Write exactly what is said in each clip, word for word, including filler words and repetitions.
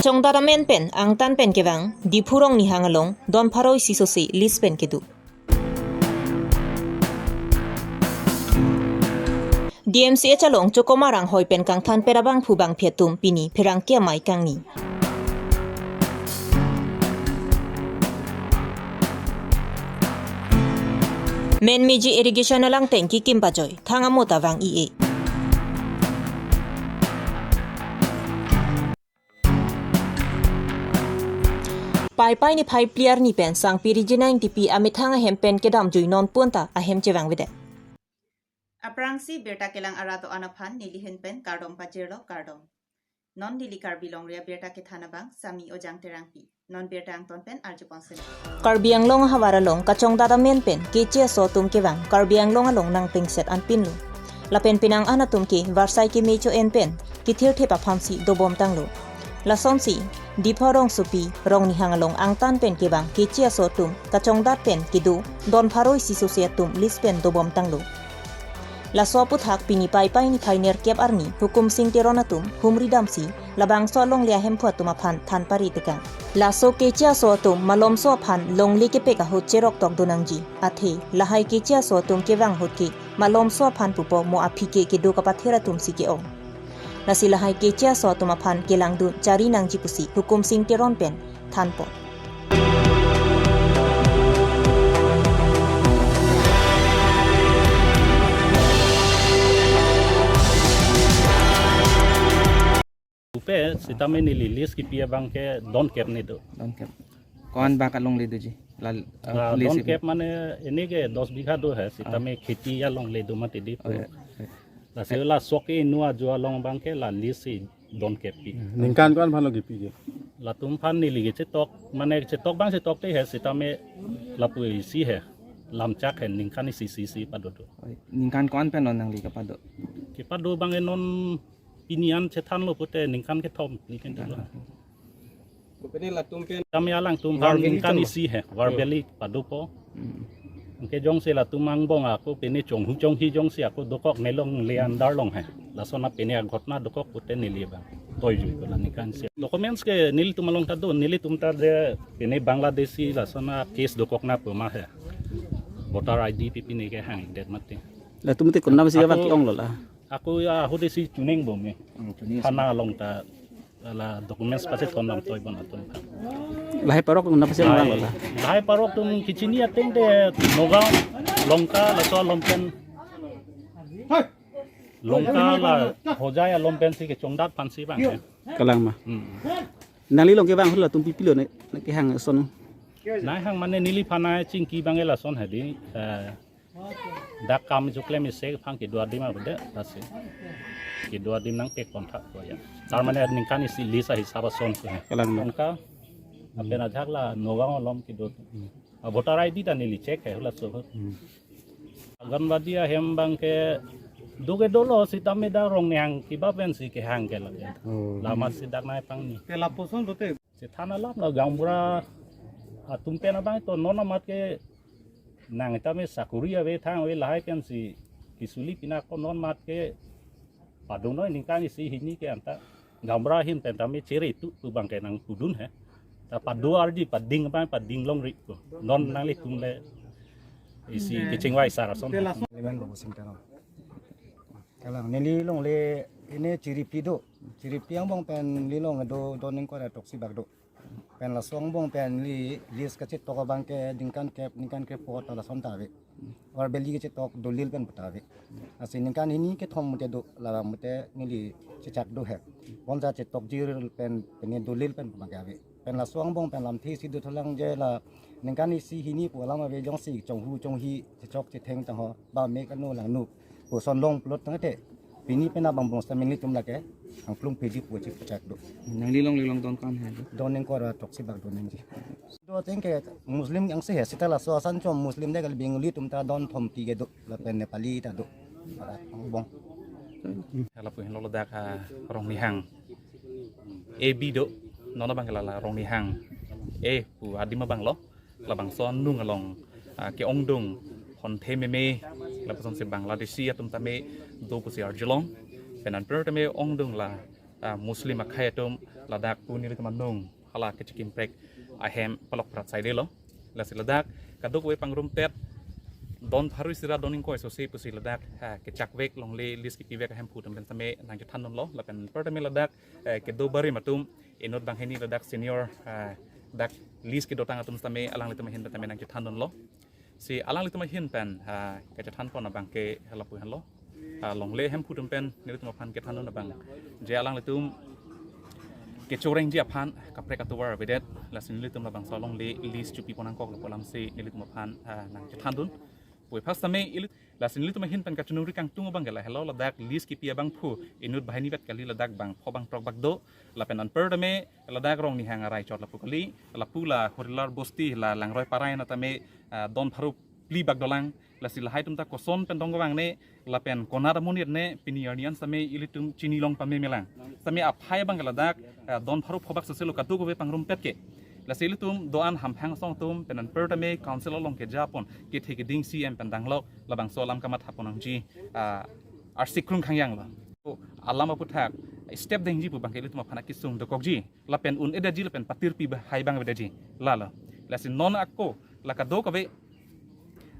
Kachongdat amen pen angtan pen kevang Diphu Rongnihang along don pharo isi sose lease pen kedo. D M C H along Chokomar anghoi pen kangthan pet abangphu bangphi atum pini pherangke amei kangni. Menmeji irrigation alangteng kikim pajoi, thang amot avang i-e. Paipai niphai phli arni pen Sangpi Rijina Engtipi amethang ahem pen kedamjui non punta ahem chevangvedet. Aphrangsi birta kelang arat do-an aphan nelihin pen kardom pajirlo, kardom. Non neli Karbi Longri abirta kethan abang Sami Ojang Terangpi. Non birta angton pen arjuponsi. Karbi Anglong ahavar along kachongdat amen pen keche aso atum kevang Karbi Anglong along nangpingset anpinlo. Lapen penang an atum ke varsai keme cho-en pen kethirthep aphansi dobomtanglo. Lasonsi Diphu Rongsopi Rongnihang along angtan pen kevang keche aso atum kachongdat pen kedo don pharo isi sose atum lease pen dobomtanglo. Laso aputhak pini Paipai niphai nerkep arni Hukum Sing Teron atum humri damsi labangso alongle ahemphu atum aphan than pari tekang. Laso keche aso atum malomso aphan longle kepek ahut cherok tok do nangji. Athe lahai keche aso atum kevang ahut ke malomso aphan pupo mo aphi ke kedo kapather atumsi ke-ong. Lasi lahai keche aso atum aphan kelangdun chari nangji pusi Hukum Sing Teron pen thanpon. Pupe sitame neli lease kipi abang ke don kep ni do. Don kep. Ko-an bak alongle doji? La, uh, la place don kep mane ini ke dos bigha do hai, sitame kheti alongle do mati di. Oh, ya. Lasi la sok ke inut ajo along abang ke la lease si don kep pi. Ningkan ko-an aphan lo kipi ke? Latum aphan neli ke chetok, mane chetok abang chetok te hai, sitame lapu isi hai. Lamchak hai, ningkan isi isi isi pado do. Oi, ningkan ko-an pen lo nangli kepado? Kepado abang ke non pini an chethanlo pute ningkan kethom ni kan do. Ningkan kethom. Pini latum pen tame alangtum aphan verbally ningkan isi hai, verbally padopo. Hmm. Anke jongsi latum angbong ako pini chonghu chonghi jongsi ako dokok nelongle andar along hai. Lason a pini aghotna dokok pute neli abang toijui ko la ningkan isi. Documents ke nelitum along ta do, nelitum ta de pini Bangladeshi lason a case dokok na puma hai. Voter I D pi pini kehangdet mati. Latum te konatsi kevang, ako ke-ong lo la? Ako ya ahut isi chuning bom ni. Hmm, chuning. Thana along ta la documents pasi ton dam toibom atum. Lahai parok konatsi kevang lo la? Lahai parok atum kechini ateng de Nagaon, Lanka, laso along pen. Lanka la Hojai along pensi kechongdat aphansi abang. Kalang ma. Hmm. Nangli along kevang ahut latum pi pilo ne, ne kehang ason? Nai hang mane neliphan nai chingki abang ke lason hadi, eh, dak kam choklem isi aphan kedo adim avedet, lasi kedo adim nangpek kontrak ko ya. Tar mane ningkan isi lease ahisap ason ko. Kalang ma. Anke lapen ajak la Nagaon along kedo. A voter I D ta neli check hai hula so. Hmm. Anganwadi ahem abang ke do ke dolo, sitame dak Rongnihang kiba pensi kehang ke lake. Oh. Lama si dak nai pangni. Te lapuson do te. Chethan alam la gaonbura atum pen abang to non amat ke nang tame sakuri ave thang ave lahai pensi kisuli pina ko non amat ke padunoi ningkan isi hini ke anta. Gaonbura ahin pen tame chere tu pu abang ke nangpudun hai. Ta pado arji pading abang pading longri ko. Non nanglitum le isi kechingvai sar ason. Eleven Babu Sing Teron. Kalang neli longle ini Chiripi do. Chiripi angbong pen neli long do don ingkoi ra throksi bak do. Pen laso angbong pen neli lease kachetok abang ke ningkan kep, ningkan kep pot lason ta ave. Verbally kachetok dolil pen puta ave. Lasi ningkan hini kethom mute do, labang mute neli chechak do hai. Bonta chetok jir pen pini dolil pen abang ke ave. Pen laso angbong pen lamthe isi do thulang je la ningkan isi hini pu alam ave jongsi chonghu chonghi chechok chetheng tangho ba mek anu langnu puson long plot tangte pini pen abang bong stamili tum lake angklung pedi pu chechak do. Nangli longle along don ko-an hai? Don ingkoi ra throksi bak do nangji. Do ateng ke Muslim angse hai, sita laso asan chom Muslim de kali Bengali atum ta don thompi ke do, lapen Nepali ta do. Bong. Lapu henlo ladak, ah, Rongnihang A B do, non abang ke la la Rongnihang A pu adim abang lo, labangso anung along, ah, ke-ongdung honthe meme, lapusonsi Bangladeshi atum tame do pusi arjulong, pen anpar tame ongdung la ah, Muslim akhei atum ladak pu nelitum anung hala kechekimprek ahem palok prat saidelo. Lasi ladak kadokave pangrumpet don pharo isi ra don ingkoi sose pusi ladak, ah, kechakvek longle list kipivek ahemphu atum pen tame nangchethandunlo, lapen anparta me ladak, eh, kedo barim atum inut banghini ladak senior, ah, dak list kedotang atum tame alanglitum ahin pen tame nangchethandunlo. Si alanglitum ahin pen, ah, kachethanpon abang ke lapu henlo. Ah, longle ahemphu atum pen nelitum aphan kethandun abang, je alanglitum kechorengji aphan kaprek atovar avedet, lasi nelitum labangso alongle list chepipon nangkok lapu alam si nelitum aphan, ah, nangchethandun. Puvoiphit tame ili, lasi nelitum ahin pen kachiningri kangtung abang ke lahelo, ladak list kipi abangphu inut banghini vet kali, ladak bangpho bangthrok bak do, lapen anparta me ladak Rongnihang arai chot lapu kali, lapu la Horilar Bosti la Langroi Parai na tame, ah, don pharo phli bak dolang, lasi lahai atum ta koson pen dong vang ne, lapen konat amonit ne, pini arni an tame ilitum chinilong pamemelang. Tame aphai abang ke ladak, ah, don pharo pho bak soselo kadokave pangrumpet ke. Lasi ilitum do-an hamphang asong atum pen anparta me council along kejapon kethe keding C M pen danglok labangso alam kamathapon nangji, ah, arsik krung khangyang lo. Alam aputhak step dengji pu abang ke ilitum aphan akesung dokokji, lapen un-edetji lapen patirpi ba hai abang avedeji lalo. Lasi non ako la kadokave,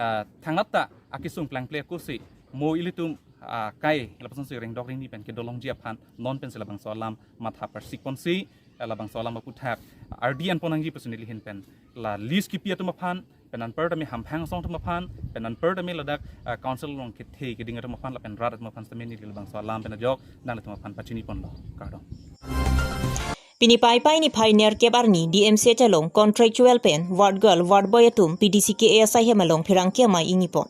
ah, thangnat ta akesung plangple ako si mo ilitum, ah, kai lapuson si rengdok rengni pen kedolongji aphan non pen si labangso alam matha parsikpon si, ah, labangso alam aputhak ardi anpon nangji pusi neli ahin pen la list kipi atum aphan, pen anparta me hamphang asong atum aphan, pen anparta me ladak, ah, council along kethe keding atum aphan lapen rat atum aphan tame neli labangso alam pen ajok nanglitum aphan pachiniponlo. Kardom. Pini Paipai niphai nerkep arni D M C H along contractual pen ward girl, ward boy atum P D C K A asai hem along pherangke amei ingnipon.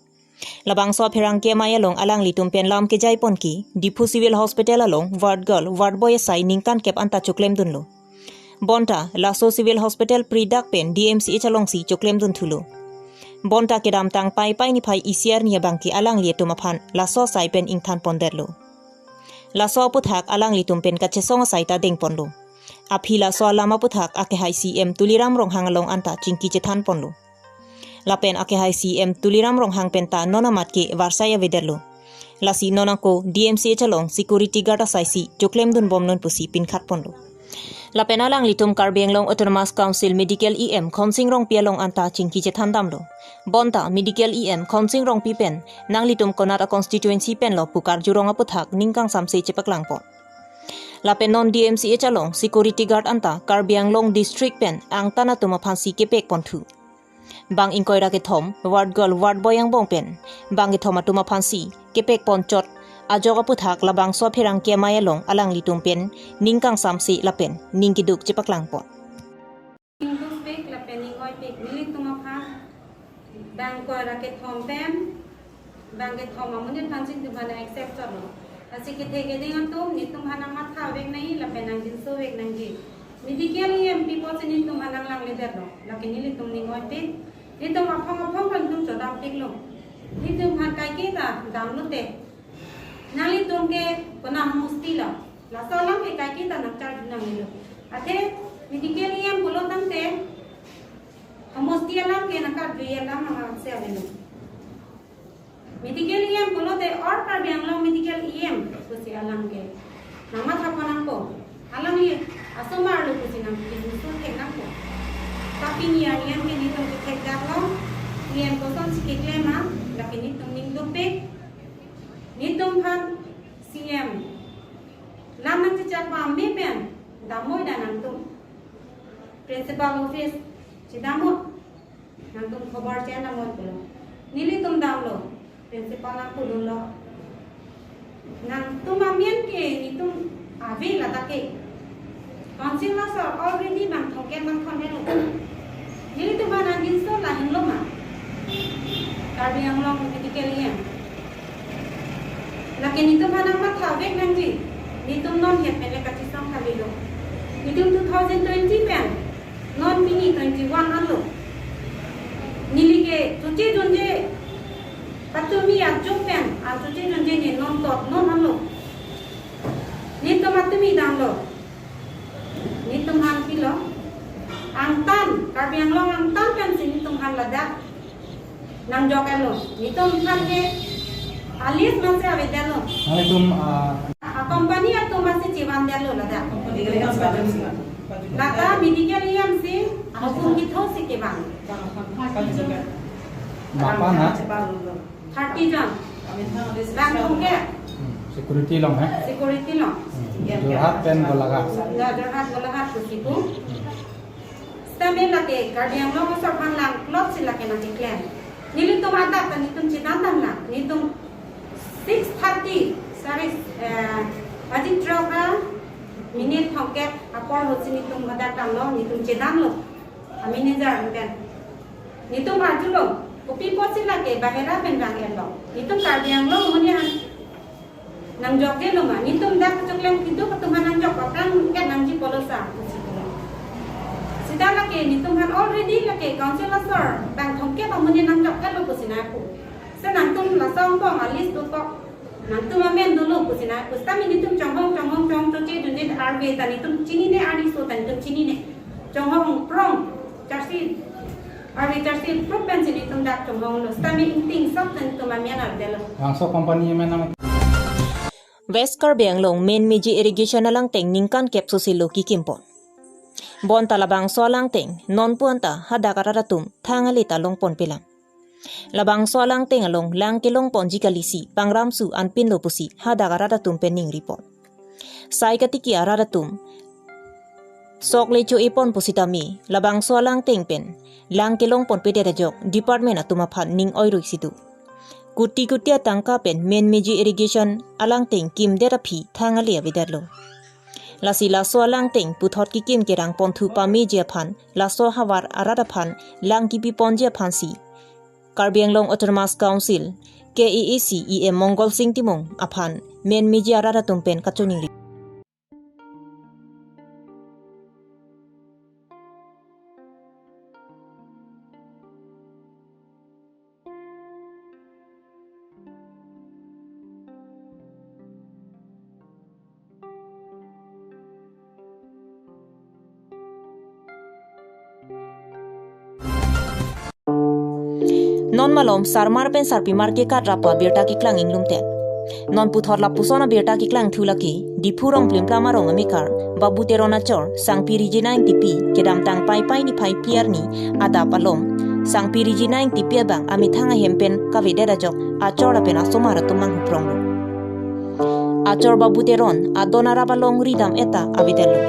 Labangso pherangke amei along alanglitum pen lam kejaipon ke Diphu Civil Hospital along ward girl, ward boy asai ningkan kep anta choklemdunlo. Bonta laso Civil Hospital pri dak pen D M C H alongsi choklemdunthulo. Bonta kedamtang Paipai niphai isi arni abang ke alanglitum aphan laso asai pen ingthanpondetlo. Laso aputhak alanglitum pen kachesong asai ta dengponlo. Aphi laso alam aputhak akehai C M Tuliram Ronghang along anta chingki chethanponlo. Lapen akehai C M Tuliram Ronghang pen ta non amat ke varsai avedetlo. Lasi non ako D M C H along security guard asai si choklemdunbomnon pusi pinkhatponlo. Lapen alanglitum Karbi Anglong Autonomous Council Medical E M Khonsing Rongpi along anta chingki chethandamlo. Bonta Medical E M Khonsing Rongpi pen nanglitum konat a constituency penlo pu karjurong aputhak ning kangsamse chepaklangpon. Lapen non D M C H along security guard anta Karbi Anglong district pen angtan atum aphansi kepekponthu. Bang ingkoi ra kethom ward girl, ward boy angbong pen bang kethom atum aphansi kepekponchot ajok aputhak labangso pherangke amei along alanglitum pen ning kangsamse lapen ning keduk chepaklangpon. Ning dukpik lapen ning oipik nelitum aphan bang ingkoi ra kethom pen bang kethom amonit aphansi nelitum aphan accept chotlo. Lasi kethe keding atum nelitum aphan nangmatha vek nangji lapen nangjinso vek nangji. Medical E M pi apotsi nelitum aphan nanglangledetlo. Lake nelitum ning oipik. Nelitum aphong aphong pen nelitum chodampiklo. Nelitum aphan kaike ta damlote, nanglitum ke konat amusti lo. Laso alam ke kaike ta nangcharjunanglo. Athe Medical E M pulo tangte amusti alam ke nangkarju alam nangse avelo. Medical E M pulote all Karbi Anglong medical E M pusi alam ke nangmathapo nangpo. Alangli asomar lo pusi nangkinusu thek nangpo. Tapi ni E M ke nelitum kethekdaklo. E M kosonsi keklem ma, lake nelitum ning dukpik. Nelitum aphan C M lam nangchechak pame pen damnoi da nangtum principal office chedamnon. Nangtum khobor chenamnon pulo. Nelitum damlo. Principal nangpudunlo. Nangtum amen ke nelitum ave ladak ke. Council masor already bang thongkep bang thondet lo. Nelitum aphan nangjinso lahenlo ma? Karbi Anglong medical E M. Lake nelitum aphan nangmatha vek nangji. Nelitum non het pen le kachesong kalilo. Nelitum two thousand twenty pen non pini twenty-one anlo. Neli ke choche jonje patumi ajok pen, a choche jonje ne non tot non anlo. Nelitum atumi damlo. Nelitum aphan pilo. Angtan, Karbi Anglong angtan pensi nelitum aphan ladak nangjok-etlo. Nelitum aphan ke alis manse avedetlo. Nanglitum, ah, Company atum masi chevan detlo ladak. Lata medical E M C, atum kitho si kevang. Mapa na? Thirty jon. Bang thomkep. Hmm, security along, eh? Security along. Hmm, Jorhat pen Golaghat. Ya, Jorhat Golaghat pusi pu. Sitame lake Karbi Anglong asor aphan langklot si lake nangkeklem. Nelitum adap ta netum chedan dam lang. Netum six thirty, sorry, eh, ajit rok ha minute thomkep apor ahut si netum hadak damlo, netum chedanlo. A manager anpen netum arjulo, kopi apotsi lake bahera pen vang-etlo. Netum Karbi Anglong amonit aphan nangjokjelo ma, netum dak kechoklem kedo atum aphan nangjok, aphrang ket nangji pulo sa, pusi pulo. Sita lake netum aphan already lake council asor bang thomkep amonit nangjok-etlo pusi nangpu. Si nangtum laso angbong a list dokok, nangtum amen dolo pusi nangpu. Sitame netum chonghong chonghong chong choche dunjin, arve ta netum chinine, arni so ta netum chinine. Chonghong prong charsi, arve charsi prong pensi netum dak chonghonglo. Sitame ingting sok ta netum amen avedet lo. Bangso company amen nang. West Karbi Anglong main meji irrigation alangteng ningkan kep sosilo kikimpon. Bonta labangso alangteng nonpu anta hadak arat atum thang ale ta longponpelang. Labangso alangteng along lang kelongponji kalisi pangramsu anpinlo pusi hadak arat atum pen ningripon. Sai katiki arat atum sok le cho-epon pusitame labangso alangteng pen lang kelongponpedet ajok department atum aphan ning oirui si do. Kuti kuti atangka pen main meji irrigation alangteng kimdet aphi thang ale avedetlo. Lasi laso alangteng puthot kikim kerang ponthu pameji aphan laso havar arat aphan lang kipiponji aphansi Karbi Anglong Autonomous Council, K A A C E M Mongol Sing Timung aphan main meji arat atum pen kachiningri. Non malom sarmar pen sarpimar ke kat rap abirta keklang inglumten. Non puthot lapuson abirta keklang thu lake, Diphu Rongplimplam arong amekar Babu Teron achor Sangpi Rijina Engtipi kedamtang Paipai niphai phli arni adap alom Sangpi Rijina Engtipi abang amethang ahem pen kavedet ajok achor lapen asomar atum manghupronglo. Achor Babu Teron adon arap along ridam-et ta avedetlo.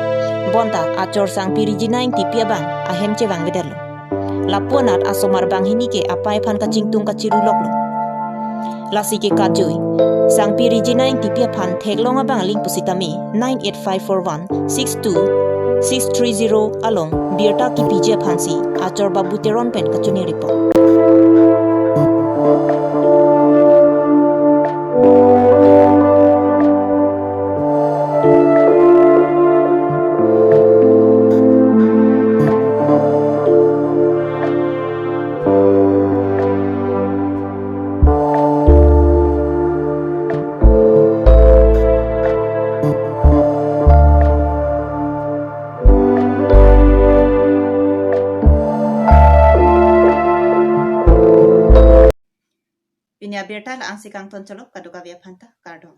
Bonta achor Sangpi Rijina Engtipi abang ahem chevangvedetlo. Lapu anat asomar banghini ke apei aphan kachingtung kachiruloklo. Lasi ke kajui Sangpi Rijina Engtipi aphan theklong abang aling pusitame nine eight five four one six two six three zero along birta kipiji aphansi achor Babu Teron pen kachiningri report. Pini abirta la-ansi kangton cholo, kadokave aphanta kardom.